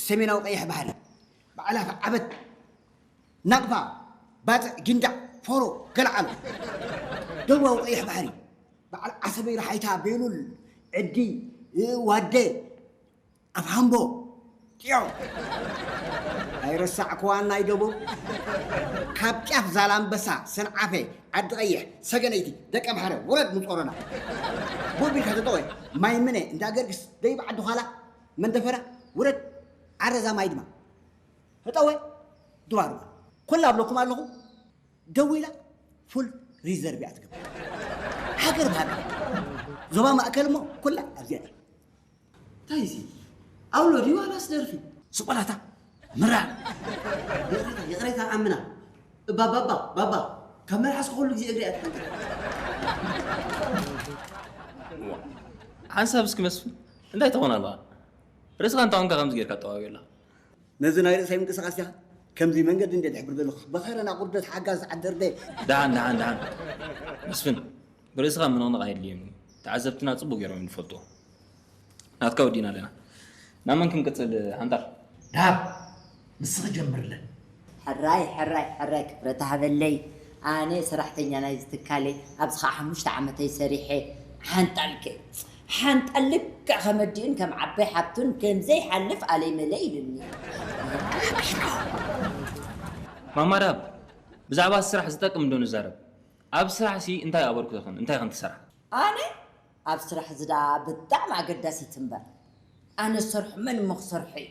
ሰሜናዊ ቀይሕ ባሕሪ በዓል ኣፍ ዓበት ናቕፋ ባፅዕ ጊንዳዕ ፎሮ ገልዓሎ ደቡባዊ ቀይሕ ባሕሪ በዓል ዓሰበይ ረሓይታ ቤሉል ዕዲ ዋደ ኣፍ ሃምቦ ጢዖ ኣይረሳዕክዋን ናይ ደቡብ ካብ ጫፍ ዛላምበሳ ሰንዓፈ ዓዲ ቀይሕ ሰገነይቲ ደቀ ምሓረ ውረድ ምጾሮና ቦቢልካ ተጠወ ማይ ምነ እንዳ ገርግስ ደይብ ዓዲ ዃላ መንደፈራ ውረድ ዓረዛ ማይ ድማ ተጠወ ድባርባ ኩላ ኣብለኩም ኣለኹ ደዊላ ፉል ሪዘርቭ እያ ትገብር ሃገር ብሃገር ዞባ ማእከል እሞ ኩላ ኣብዚኣ እያ እንታይ እዚ ኣውሎ ድዩ ዋላስ ደርፊ ስቆላታ ምራር ይቕሬታ ይቕሬታ ኣምና እባ ባባ ባባ ካብ መልሓስ ኩሉ ግዜ እግሪ ኣትሓንቲ ሓንሳብ እስኪ መስፍን እንታይ ትኾን ኣለኻ ርእስኻ እንታይ ኾንካ ከምዚ ጌርካ ጠዋዊ ኣለኻ ነዚ ናይ ርእሰይ ምንቅስቓስ ዲኻ ከምዚ መንገዲ እንደ ድሕብር ዘለኹ በኸረና ቁርደት ሓጋዝ ዓደርደ ደሓን ደሓን ደሓን መስፍን ብርእስኻ ምንቕንቕ ኣየድልየን እዩ ተዓዘብትና ፅቡቅ ገይሮም ዝፈልጡ ናትካ ወዲእና ኣለና ናብ መን ክንቅፅል ሓንጣል ደሃብ ንስኺ ጀምርለን ሕራይ ሕራይ ሕራይ ክብረት ሃበለይ ኣነ ሰራሕተኛ ናይዚ ትካል እየ ኣብዚ ከዓ ሓሙሽተ ዓመተይ ሰሪሐ ሓንጣል ከ ሓንጣል ልክዕ ከመዲኡን ከም ዓባይ ሓብቱን ከም ዘይሓልፍ ኣለይ መለይ ኢሉኒ ማማ ደሃብ ብዛዕባ ስራሕ ዝጠቅም ዶ ንዛረብ ኣብ ስራሕ ሲ እንታይ ኣበርክቶኽን እንታይ ክንትሰርሕ ኣነ ኣብ ስራሕ ዝዳ ብጣዕሚ ኣገዳሲት እምበር ኣነ ዝሰርሖ መን እሞ ክሰርሖ እዩ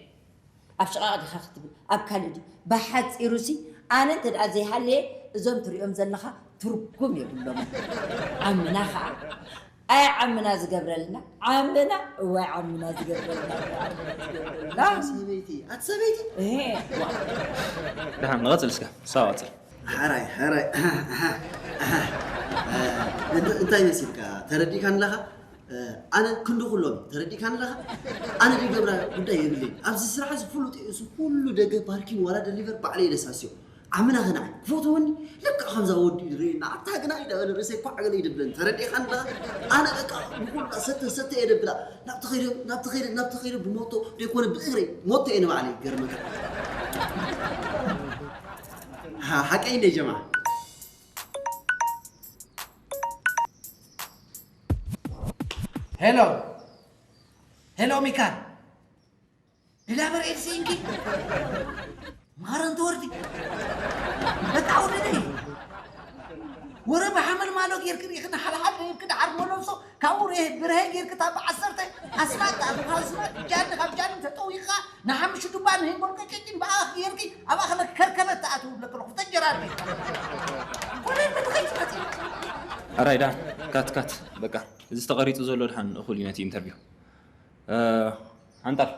ኣብ ሽቓቕ ዲኻ ክትብል ኣብ ካልእ ድዩ ብሓፂሩ ሲ ኣነ እንተ ደኣ ዘይሃለየ እዞም ትሪኦም ዘለኻ ትርጉም የብሎምን ኣምና ኸዓ ኣይ ዓምና ዝገብረልና፣ ዓምና፣ እዋይ ዓምና ዝገብረልና፣ እዋይ ዓምና ዝገብረልና። ሰበይቲ፣ ኣቲ ሰበይቲ። እሄ። ደሓን ንቐጽል እስከ፣ ሳዋ ቀጽል። ሕራይ፣ ሕራይ። እህ፣ እንታይ መሲልካ? ተረዲእካኒ ኣለኻ? ኣነ ክንዲ ኩሎም ተረዲእካኒ ኣለኻ? ኣነ ድገብራ ጉዳይ የብለይ። ኣብዚ ስራሕ እዚ ፍሉጥ እዩ። እዚ ኩሉ ደገ ፓርኪን ዋላ ደሊቨር ባዕለይ ደሳስዮ። ዓምና ኸናዕ ክፈትወኒ ልክዕ ከምዛ ወዲ ይርእየና። ኣታ ግና ኢለ በለ ርእሰይ ኳዕ ገለ ይድብለኒ። ተረዲእካኒ ኣለኻ? ኣነ በቃ ንኹላ ሰተ ሰተ እየ ደብላ። ናብቲ ኸይደ፣ ናብቲ ኸይደ፣ ናብቲ ኸይደ ብሞቶ ዘይኮነ ብእግረይ ሞቶ እየ ንባዕለይ። ይገርመካ። ሓ-፣ ሓቀይ እንደ ጀማ። ሄሎ፣ ሄሎ ሚካል፣ ድላበር ኤልሲ እንኪ ማረን ተወርዲ በጣ ወደደይ። ወረ ብሓመል ማሎ ጌርክ ርኢኽና ሓልሓል ደይብክ ደሓር መለሶ ካብኡ ርሄ ብርሄ ጌርክ ታብ ዓሰርተ ኣስማት ኣስማት ጃኒ ካብ ጃኒ ተጠዊቕኻ ንሓምሽ ዱባ ንሄንጎል ቀጨጭን ብኣኽ ጌርኪ ኣብ ኣኽለ ከርከበት ተኣትው ብለክ ኣለኹ ተጀራርቢ። ኮነ ብትኸይ ትመጽእ። ኣራይ ዳን፣ ካት ካት፣ በቃ እዚ ተቐሪጹ ዘሎ ድሓን እኹል እዩ ነቲ ኢንተርቪው። እ፣ ሓንጣል፣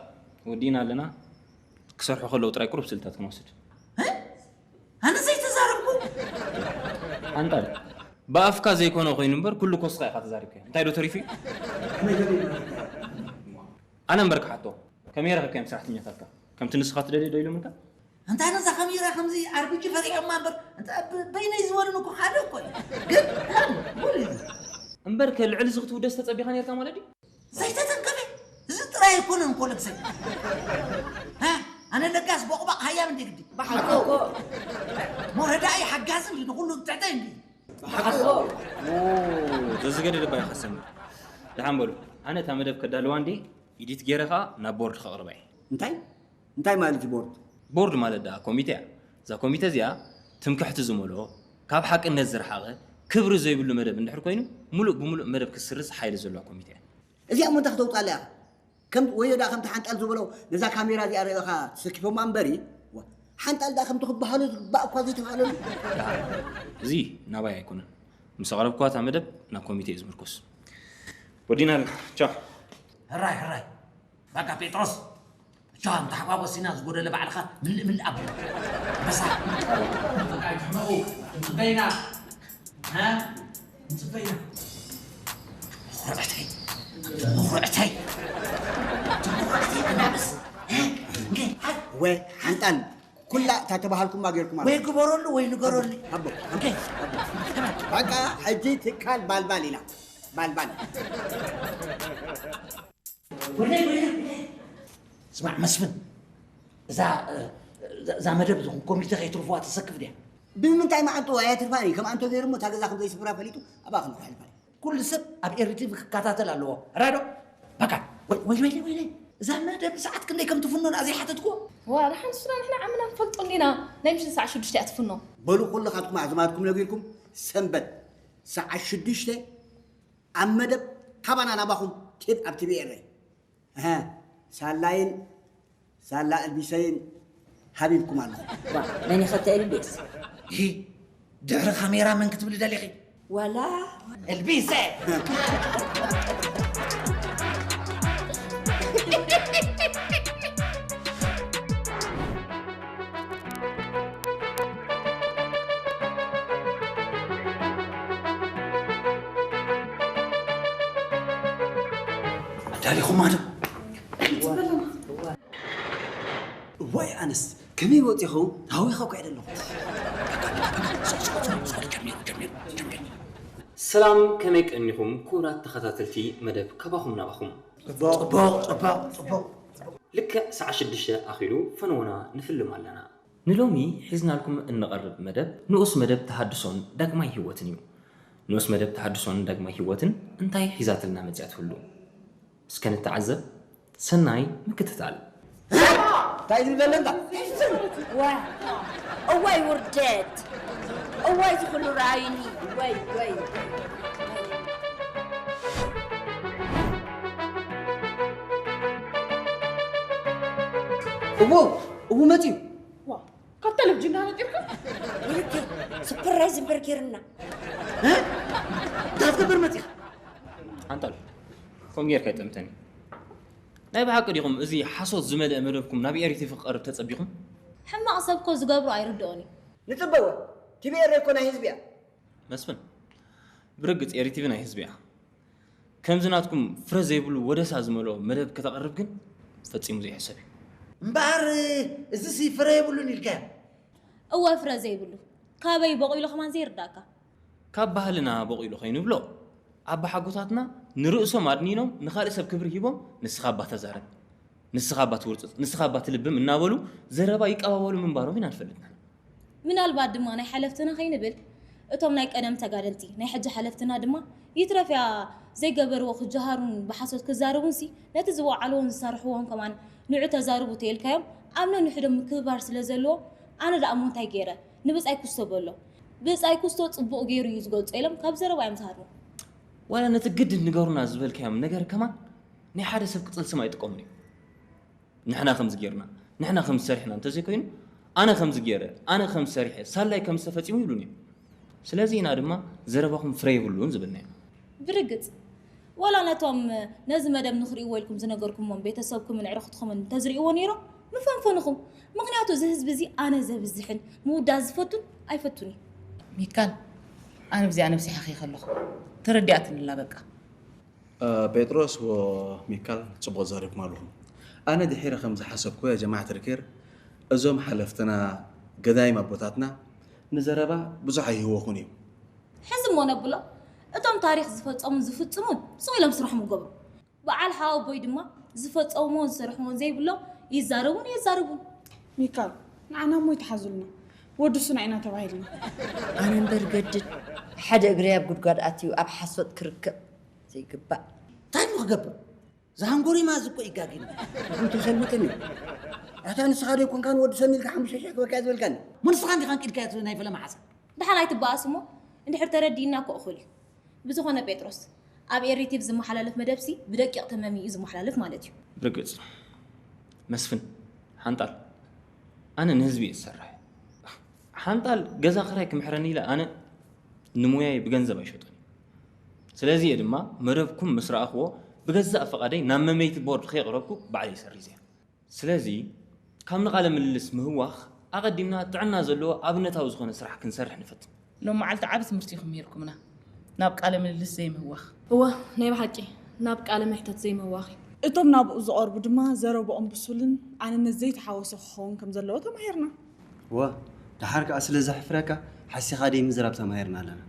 ወዲእና ኣለና። ክሰርሑ ከለዉ ጥራይ ቁሩብ ስእልታት ክንወስድ። እ? ኣነ ዘይተዛረብኩ? ሓንጣል፣ ብኣፍካ ዘይኮነ ኮይኑ እምበር ኩሉ ኮስካ ኢኻ ተዛሪብካዮ። እንታይ ዶ ተሪፉ እዩ? ኣነ እምበር ክሓቶ፣ ከመይ ረኸብካዮም ሰራሕተኛታትካ? ከምቲ ንስኻ ትደልዮ ዶ ኢሎምልካ? እንታይ ነዛ ካሜራ ከምዚ ኣርቢጂ ፈሪዖማ እምበር፣ እንተ ብ-፣ በይነይ ዝበሉን እኮ ሓደ እኮ እዩ። ግን፣ እ፣ ሙሉ እዩ። እምበር ከ ልዕሊ እዚ ክትውደስ ተጸቢኻ ነርካ ማለት ድዩ? ዘይተተንከፈ፣ እዚ ጥራይ ኣይኮነን እኮ ለብሰይ። እ፣ ኣነ ለጋስ ቦቕባቕ ሃያም እንደ ግዲ። ብሓቂ እኮ። ሞረዳኢ ሓጋዚ እንዲ ንኹሉ ትሕተ እንዲ። ብሓቂ እኮ። ኦ፣ ዘዝገደደ እባ ኢኻ ሰምር። ደሓን በሉ። ኣነ እታ መደብ ከዳልዋ እንዲ፣ ኢዲት ገይረ ኸኣ ናብ ቦርድ ከቕርባ እየ። እንታይ? እንታይ ማለት እዩ ቦርድ? ቦርድ ማለት ደኣ ኮሚተ እያ። እዛ ኮሚተ እዚኣ ትምክሕቲ ዝመልኦ፣ ካብ ሓቅነት ዝረሓቐ፣ ክብሪ ዘይብሉ መደብ እንድሕር ኮይኑ፣ ሙሉእ ብሙሉእ መደብ ክትስርዝ ሓይሊ ዘለዋ ኮሚተ እያ። እዚኣ እሞ እንታይ ክተውጻላ እያ? ከም ወዮ ደኣ ከምቲ ሓንጣል ዝበሎ ነዛ ካሜራ እዚኣ ርእኻ ተሰኪፎማ እምበሪ፣ ዋ፣ ሓንጣል ደኣ ከምቲ ክበሃሎ ዝግባእ እኳ ዘይተባህለሉ። እዚ ናባይ ኣይኮነን። ምስ ኣቕረብክዋ እታ መደብ ናብ ኮሚተ እዩ ዝምርኮስ። ወዲና ኣለና። ቻው። ሕራይ፣ ሕራይ። በቃ ጴጥሮስ፣ ቻው፣ እንተሓጓጎስ ኢና ዝጎደለ ባዕልኻ ምልእ ምልእ ኣብሎ። በሳ። በቃ ኣይትሕመቑ። ንጽበይና። እ? ንጽበይና። መኹርዕተይ። መኹርዕተይ። መኹርዕተይ ክናብስ። እ? እንዴ? ኣይ። ወይ ሓንጣል። ኩላ እታ ተባሃልኩማ ጌርኩም ኣለኹም። ወይ ግበረሉ ወይ ንገረሉ። ኣቦ፣ ኣቦ፣ እንዴ? ኣቦ። በቃ ሕጂ ትካል ባልባል ኢና። ባልባል። ወይለይ፣ ወይለይ፣ ወይለይ። ስማዕ መስፍን፣ እዛ፣ እ፣ እዛ፣ እዛ መደብ እዛ ኮሚተ ከይትርፍዋ ተሰክፍ ድያ? ብምንታይ መዓንጥኡ እያ ትርፋኒ? ከም ኣንቶ ገይሩ እሞ እታ ገዛ ከም ዘይስፍራ ፈሊጡ ኣብኣ ክንረኽባ ይፋል። ኩሉ ሰብ ኣብ ኤሪቲቪ ክከታተል ኣለዎ። ራዶ? በቃ፣ ወይ፣ ወይ፣ ወይለይ፣ ወይለይ። እዛ መደብ ሰዓት ክንደይ ከም ትፍኖ ደኣ ዘይሓተትኩ? ዋ፣ ደሓን እሱና ንሕና ዓምና ንፈልጦ እንዲና። ናይ ምሽት ሰዓት ሽዱሽተ እያ ትፍኖ። በሉ ኩልኻትኩም ኣዝማድኩም ነጊርኩም፣ ሰንበት ሰዓት ሽዱሽተ ኣብ መደብ ካባና ናባኹም ቴፕ ኣብ ቲቪ ኤረ። እሀ፣ ሳላይን ሳላ ኣልቢሰይን ሃቢብኩም ኣለኹም። ዋ፣ መን ይኸተ ኤልቢስ? ይህ ድሕሪ ካሜራ መን ክትብሊ ደሊኺ? ዋላ ኤልቢሰ። ኣዳሊኹማ ዶ? እዋይ ኣነስ ከመይ ወፂኹም? ሃዊኸ እኮ እየ ዘለኹ። በቃ፣ በቃ፣ በቃ፣ ሱቕ፣ ሱቕ፣ ሱቕ፣ ሱቕ፣ ጀሚሩ፣ ጀሚሩ፣ ጀሚሩ። ሰላም፣ ከመይ ቀኒኹም ክቡራት ተኸታተልቲ መደብ ካባኹም ናባኹም? ጽቡቕ፣ ጽቡቕ፣ ጽቡቕ። ልክዕ ሰዓት ሽዱሽተ ኣኺሉ ፈነወና ንፍልም ኣለና። ንሎሚ ሒዝናልኩም እንቐርብ መደብ ንኡስ መደብ ተሃድሶን ዳግማይ ህይወትን እዩ። ንኡስ መደብ ተሃድሶን ዳግማይ ህይወትን እንታይ ሒዛትልና መጺኣ ትህሉ? እስከ ንተዓዘብ። ሰናይ ምክትታል። እንታይ ትብል ዘሎ እንታ? ዋ፣ እዋይ ውርደት! እዋይ እዚ ኩሉ ረኣዩኒ! ወይ፣ ወይ! እዎ፣ እዎ መጺኡ። ዋ፣ ካብ ቴሌቪዥን ዳ ነጢርካ? ይልከ፣ ስፕራይዝ እምበር ጌርና። እ? እንታይ ክትገብር መጺኻ? ሓንጣል፣ ከምኡ ጌርካ ይጠምተኒ። ናይ ብሓቂ ዲኹም እዚ ሓሶት ዝመልአ መደብኩም ናብ ኤሪቲቪ ክቐርብ ተጸቢኹም? ሕማቕ ሰብ እኮ ዝገብሮ ኣይርድኦን እዩ። ንጽበወ ቲቪ ኤረ እኮ ናይ ህዝቢ እያ። መስፍን፣ ብርግጽ ኤሪቲቪ ናይ ህዝቢ እያ። ከምዚ ናትኩም ፍረ ዘይብሉ ወደሳ ዝመልኦ መደብ ከተቕርብ ግን ፈጺሙ ዘይሕሰብ እዩ። እምበኣር እዚሲ ፍረ የብሉን ኢልካዮ። እወ ፍረ ዘይብሉ ካበይ በቒሉ ከማን ዘይርዳእካ። ካብ ባህልና በቒሉ ከይንብሎ፣ ኣባሓጎታትና ንርእሶም ኣድኒኖም ንኻልእ ሰብ ክብሪ ሂቦም፣ ንስኻ እባ ተዛረብ፣ ንስኻ እባ ትውርጽጽ፣ ንስኻ እባ ትልብም እናበሉ ዘረባ ይቀባበሉ ምንባሮም ኢና ንፈልጥ ንሕና። ምናልባት ድማ ናይ ሓለፍትና ከይንብል እቶም ናይ ቀደም ተጋደልቲ ናይ ሕጂ ሓለፍትና ድማ ይትረፍያ ዘይገበርዎ ክጀሃሩን ብሓሶት ክዛረቡንሲ ነቲ ዝወዓልዎን ዝሰርሕዎን ከማን ንዑ ተዛርቡ ተይልካዮም ኣብ ነንሕዶም ምክብባር ስለ ዘለዎ ኣነ ደኣ እሞ እንታይ ገይረ ንብጻይ ኩስቶ በሎ ብጻይ ኩስቶ ጽቡቕ ገይሩ እዩ ዝገልጾ ኢሎም ካብ ዘረባ እዮም ዝሃድሙ። ዋላ ነቲ ግድን ንገሩና ዝበልካዮም ነገር ከማን ናይ ሓደ ሰብ ቅጽል ስም ኣይጥቀሙን እዮም። ንሕና ከምዚ ጌርና፣ ንሕና ከምዚ ሰሪሕና እንተዘይኮይኑ ኣነ ከምዚ ጌረ፣ ኣነ ከምዚ ሰሪሐ፣ ሳላይ ከምዚ ተፈጺሙ ይብሉን እዮም። ስለዚ ኢና ድማ ዘረባኹም ፍረ የብሉን ዝብልና ኢና። ብርግጽ ወላ ነቶም ነዚ መደብ ንኽርእይዎ ኢልኩም ዝነገርኩሞም ቤተሰብኩምን ኣዕሩኽትኹምን እንተዝርእይዎ ነይሮም ምፈንፈንኹም። ምኽንያቱ እዚ ህዝቢ እዚ ኣነ ዘብዝሕን ምውዳእ ዝፈቱን ኣይፈቱን እዩ። ሚካል ኣነ ብዚኣ ነብሰይ ሓኺኸ ኣለኹ። ተረዲኣትኒ ኣላ በቃ። ጴጥሮስ ወሚካል ጽቡቕ ዘሪብኩም ኣለኹም። ኣነ ድሒረ ከም ዝሓሰብኩ ያ ጀማዓት ልኬር እዞም ሓለፍትና ገዳይም ኣቦታትና ንዘረባ ብዙሕ ኣይህወኹን እዮም። ሕዚ እሞ ነብሎ እቶም ታሪኽ ዝፈጸሙን ዝፍጽሙን ስቕ ኢሎም ስርሖም ይገብሩ። በዓል ሓወቦይ ድማ ዝፈጸምዎን ዝሰርሕዎን ዘይብሎም ይዛረቡን የዛርቡን። ሚካል ንዓና እሞ ይትሓዙልና ወዲ ሱና ኢና ተባሂልና። ኣነ እምበር ገድድ ሓደ እግረይ ኣብ ጉድጓድ ኣትዩ ኣብ ሓሶት ክርከብ ዘይግባእ። እንታይ እሞ ክገብር ዝሃንጎሪማ እዚ እኮ ይጋግን። ኣንቱ ሰልምተኒ ኣታ ንስኻ ዶ ይኮንካ ንወዲ ሰኒ ኢልካ ሓሙሽተ ሽሕ ክበካ ዝበልካኒ። ሞ ንስኻ እንዲኻ እንቂድካ ናይ ፈለማ ሓሳ። ደሓን ኣይትበኣስ እሞ እንድሕር ተረዲእና እኮ እኹል እዩ። ብዝኾነ ጴጥሮስ ኣብ ኤሪ ቲቪ ዝመሓላለፍ መደብሲ ብደቂቕ ተመም እዩ ዝመሓላለፍ ማለት እዩ። ርግጽ መስፍን ሓንጣል ኣነ ንህዝቢ እየ ዝሰርሕ። ሓንጣል ገዛ ክራይ ክምሕረኒ ኢለ ኣነ ንሙያይ ብገንዘብ ኣይሸጦን እየ። ስለዚ እየ ድማ መደብኩም ምስ ረኣኽዎ ብገዛእ ፍቓደይ ናብ መመይቲ ቦርድ ከየቕረብኩ ባዕለይ ሰሪዘ። ስለዚ ካብ ንቓለ ምልልስ ምህዋኽ ኣቐዲምና ጥዕና ዘለዎ ኣብነታዊ ዝኾነ ስራሕ ክንሰርሕ ንፈትን። ሎም መዓልቲ ዓቢ ትምህርቲ ኢኹም ሂርኩምና ናብ ቃለ ምልልስ ዘይምህዋኽ። እወ ናይ ብሓቂ ናብ ቃለ መሕተት ዘይምህዋኽ እዩ። እቶም ናብኡ ዝቐርቡ ድማ ዘረብኦም ብሱልን ኣነነት ዘይተሓወሶ ክኸውን ከም ዘለዎ ተማሂርና። እወ ደሓር ከኣ ስለ ዘሕፍረካ ሓሲኻ ደይ ምዝራብ ተማሂርና ኣለና።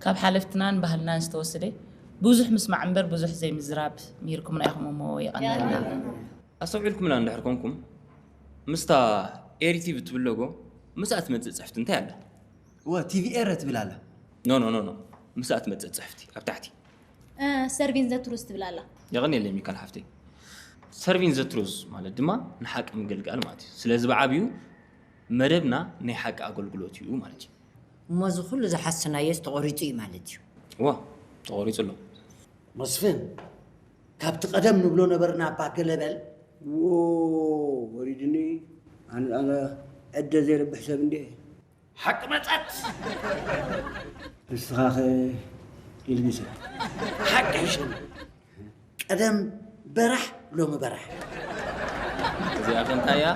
ካብ ሓለፍትናን ባህልናን ዝተወሰደ ብዙሕ ምስማዕ እምበር ብዙሕ ዘይምዝራብ ምሂርኩምና ኢኹም እሞ የቐንየልና። ኣስተውዒልኩምላ እንድሕር ኮንኩም ምስታ ኤሪ ቲቪ ትብል ሎጎ ምስኣ ትመጽእ ጽሕፍቲ እንታይ ኣላ? እወ ቲቪ ኤረ ትብል ኣላ። ኖ ኖ ኖ ኖ ምስኣ ትመጽእ ጽሕፍቲ ኣብ ታሕቲ። ሰርቪን ዘ ትሩዝ ትብል ኣላ። የቐንየለይ ሚካል ሓፍተይ። ሰርቪን ዘ ትሩዝ ማለት ድማ ንሓቂ ምግልጋል ማለት እዩ። ስለዚ ብዓብዩ መደብና ናይ ሓቂ ኣገልግሎት እዩ ማለት እዩ። እሞ እዚ ኩሉ ዝሓስናዮስ ተቖሪጹ እዩ ማለት እዩ። እዋ ተቖሪጹ ኣሎ። መስፍን ካብቲ ቀደም ንብሎ ነበርና እባ ገለ በል። ዎ ወሪድኒ ኣነ ኣነ ዕደ ዘይረብሕ ሰብ እንዴ። ሓቂ መጸት። ንስኻ ኸ ኢልሚሰ። ሓቂ ሕሸኒ። ቀደም በራሕ ሎሚ በራሕ። እዚኣ ከ እንታይ እያ?